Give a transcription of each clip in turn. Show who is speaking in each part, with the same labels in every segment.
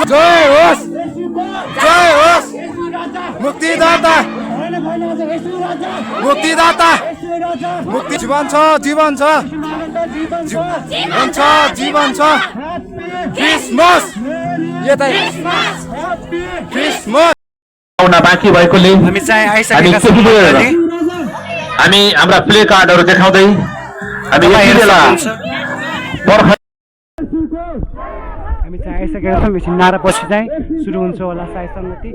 Speaker 1: जय होस् जय होस् मुक्तिदाता मुक्तिदाता मुक्ति जीवन छ जीवन छ जीवन छ जीवन छ क्रिसमस यतै क्रिसमस
Speaker 2: आउन बाँकी भएकोले
Speaker 1: हामी चाहिँ आइसकेका
Speaker 2: हामी हाम्रा प्ले कार्डहरू देखाउँदै हामी यति बेला
Speaker 1: हामी चाहिँ आइसकेका छौँ एकछिन नारापछि चाहिँ सुरु हुन्छ होला सायद सङ्गति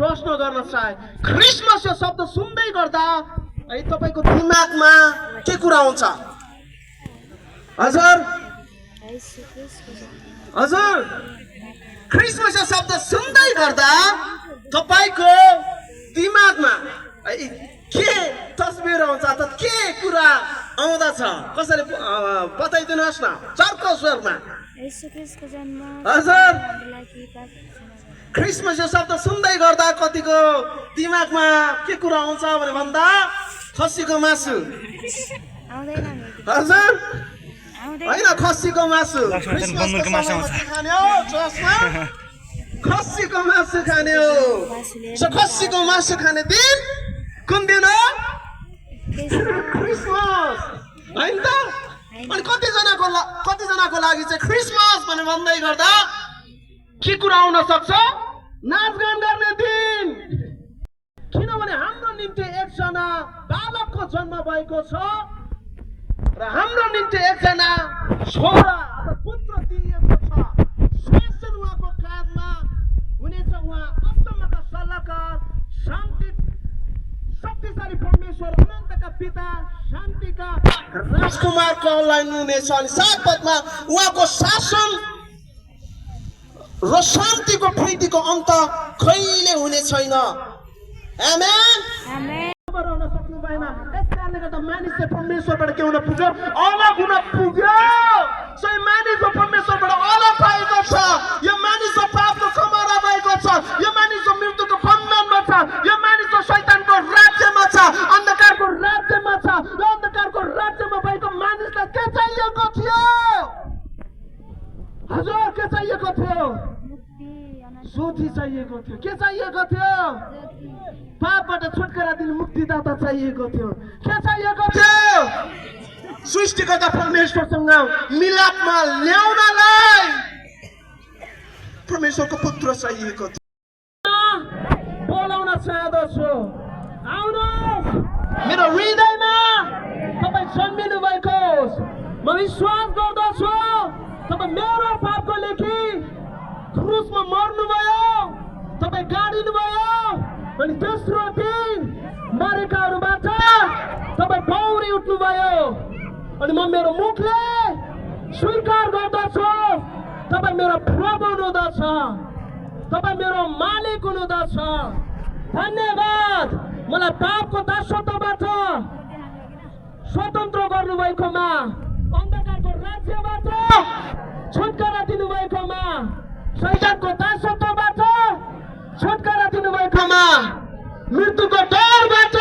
Speaker 3: प्रश्न गर्न चाहे क्रिसमस यो शब्द सुन्दै गर्दा है तपाईको दिमागमा के कुरा आउँछ हजुर हजुर क्रिसमस यो शब्द सुन्दै गर्दा तपाईको दिमागमा के तस्बिर आउँछ त के कुरा आउँदछ कसैले बताइदिनुहोस् न चर्को स्वरमा हजुर क्रिसमस यो शब्द सुन्दै गर्दा कतिको दिमागमा के कुरा आउँछ भने भन्दा खसीको मासु हजुर होइन खसीको मासु खाने हो खसीको मासु खाने हो खसीको मासु खाने दिन कुन दिन हो क्रिसमस होइन त अनि कतिजनाको लागि चाहिँ क्रिसमस भनेर भन्दै गर्दा के कुरा आउन सक्छ नाचगान गर्ने दिन किनभने हाम्रो निम्ति एकजना बालकको जन्म भएको छ र हाम्रो निम्ति एकजना छोरा अथवा पुत्र दिइएको छ शासन उहाँको काँधमा हुनेछ उहाँ अचम्मका सल्लाहकार शक्तिशाली परमेश्वर अनन्तका पिता शान्तिका राजकुमार कहलाइनु हुनेछ अनि साथमा उहाँको शासन र शान्तिको प्रीतिको अन्त कहिले हुने छैन आमेन रहन सक्नु भएन यसकारणले गर्दा मानिसले परमेश्वरबाट के हुन पुग्यो अलग हुन पुग्यो सही मानिसको परमेश्वरबाट अलग भएको छ यो मानिसको पापको कमरा भएको छ यो मानिसको मृत्युको बन्धनमा छ यो मानिसको शैतानको राज्यमा छ अन्धकारको राज्यमा छ र अन्धकारको राज्यमा भएको मानिसलाई के चाहिएको थियो हजुर के चाहिएको थियो ज्योति चाहिएको थियो के चाहिएको थियो पापबाट छुटकारा दिने मुक्तिदाता चाहिएको थियो के चाहिएको थियो सृष्टिकर्ता परमेश्वरसँग मिलापमा ल्याउनलाई परमेश्वरको पुत्र चाहिएको थियो बोलाउन चाहदछु आउनुहोस् मेरो हृदयमा तपाईँ जन्मिनु भएको म विश्वास गर्दछु तपाईँ मेरो पापको लेखी क्रुसमा मर्नुभयो तपाईँ गाडिनुभयो अनि तेस्रो दिन मरेकाहरूबाट तपाईँ पौडी उठ्नुभयो अनि म मेरो मुखले स्वीकार गर्दछु तपाईँ मेरो प्रभु हुनुहुँदछ, तपाईँ मेरो मालिक हुनुहुँदछ। धन्यवाद मलाई पापको दासत्वबाट स्वतन्त्र गर्नुभएकोमा, अन्धकारको राज्यबाट छुटकारा दिनुभएकोमा, शैतानको दासत्वबाट छुटकारा दिनुभएकोमा, मृत्युको डरबाट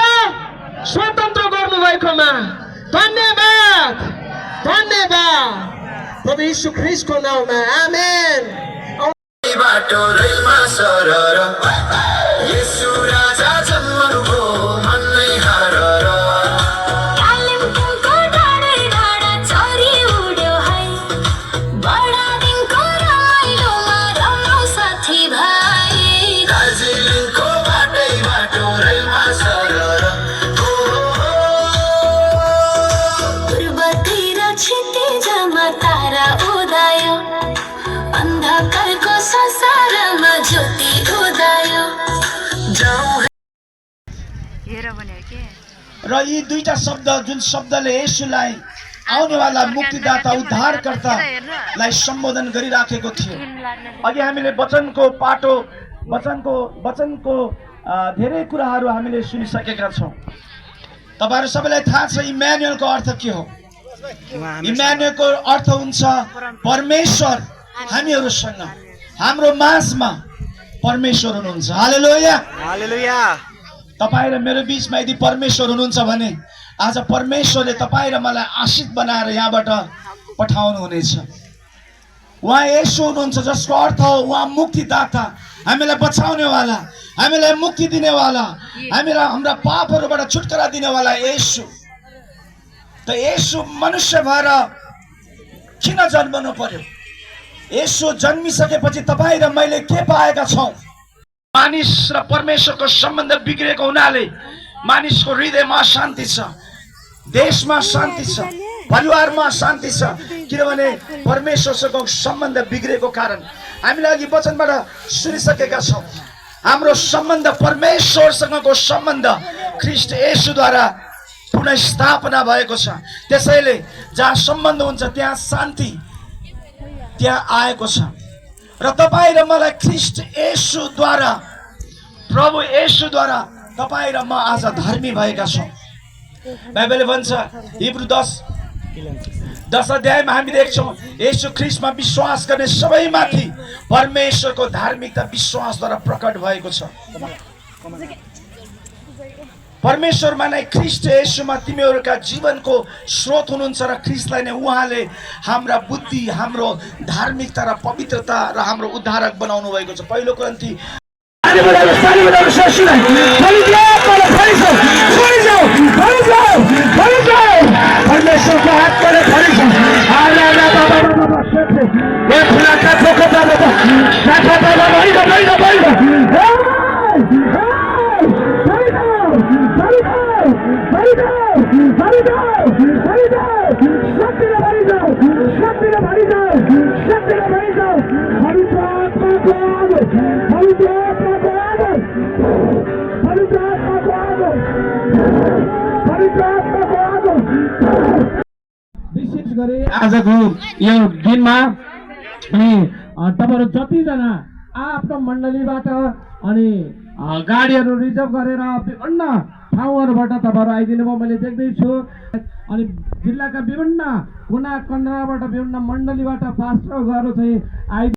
Speaker 3: स्वतन्त्र गर्नुभएकोमा धन्यवाद। धन्यवाद प्रभु यीशु ख्रीष्टको नाममा, आमेन।
Speaker 4: बाटो रेलमा सरर येशू राजा जन्मनुभयो मनै हारेर।
Speaker 5: कालिम्पोङको डाँडै डाँडा चरी उड्यो है, बडादिङको रमाइलोमा रमाऊ साथी भाइ।
Speaker 4: दार्जिलिङको बाटै बाटो रेलमा सरर
Speaker 5: पूर्वतिर क्षितिजमा तारा उदायो, अन्धकारको संसारमा ज्योति उदायो।
Speaker 6: र यी दुईटा शब्द जुन शब्दले येशूलाई आउनेवाला मुक्तिदाता उद्धारकर्तालाई सम्बोधन गरिराखेको थियो। अघि हामीले वचनको पाटो वचनको धेरै कुराहरू हामीले सुनिसकेका छौँ। तपाईहरु सबैलाई थाहा छ इम्यानुएलको अर्थ के हो? इम्यानुएलको अर्थ हुन्छ परमेश्वर हामीहरूसँग, हाम्रो माझमा परमेश्वर हुनुहुन्छ। हालेलुया,
Speaker 1: हालेलुया।
Speaker 6: तपाईँ र मेरो बीचमा यदि परमेश्वर हुनुहुन्छ भने आज परमेश्वरले तपाईँ र मलाई आशिष बनाएर यहाँबाट पठाउनु हुनेछ। उहाँ येशू हुनुहुन्छ जसको अर्थ हो उहाँ मुक्तिदाता, हामीलाई बचाउनेवाला, हामीलाई मुक्ति दिनेवाला, हामीलाई हाम्रा पापहरूबाट छुटकारा दिनेवाला येशू। त येशू मनुष्य भएर किन जन्मनु पर्यो? येशू जन्मिसकेपछि तपाईँ र मैले के पाएका छौँ? मानिस र परमेश्वरको सम्बन्ध बिग्रेको हुनाले मानिसको हृदयमा शान्ति छ, देशमा शान्ति छ, परिवारमा शान्ति छ, किनभने परमेश्वरसँगको सम्बन्ध बिग्रेको कारण। हामीले अघि वचनबाट सुनिसकेका छौँ हाम्रो सम्बन्ध परमेश्वरसँगको सम्बन्ध ख्रीष्ट येशूद्वारा पुनर्स्थापना भएको छ। त्यसैले जहाँ सम्बन्ध हुन्छ त्यहाँ शान्ति त्यहाँ आएको छ। र तपाईँ र मलाई ख्रीष्ट येशूद्वारा, प्रभु येशूद्वारा तपाईँ र म आज धर्मी भएका छौँ। बाइबलले भन्छ हिब्रू 10 अध्यायमा हामी देख्छौँ येशू ख्रीष्टमा विश्वास गर्ने सबैमाथि परमेश्वरको धार्मिकता विश्वासद्वारा प्रकट भएको छ। परमेश्वरमा नै ख्रीष्ट येशूमा तिमीहरूका जीवनको स्रोत हुनुहुन्छ र ख्रीष्टलाई नै उहाँले हाम्रा बुद्धि, हाम्रो धार्मिकता र पवित्रता र हाम्रो उद्धारक बनाउनु भएको छ। पहिलो कोरिन्थी
Speaker 3: विशेष गरी आजको यो दिनमा अनि तपाईहरु जतिजना आफ्नो मण्डलीबाट अनि गाडीहरू रिजर्भ गरेर विभिन्न ठाउँहरूबाट तपाईहरु आइदिनु भयो मैले देख्दैछु। अनि जिल्लाका विभिन्न कुना कन्डाबाट विभिन्न मण्डलीबाट पास्टरहरू चाहिँ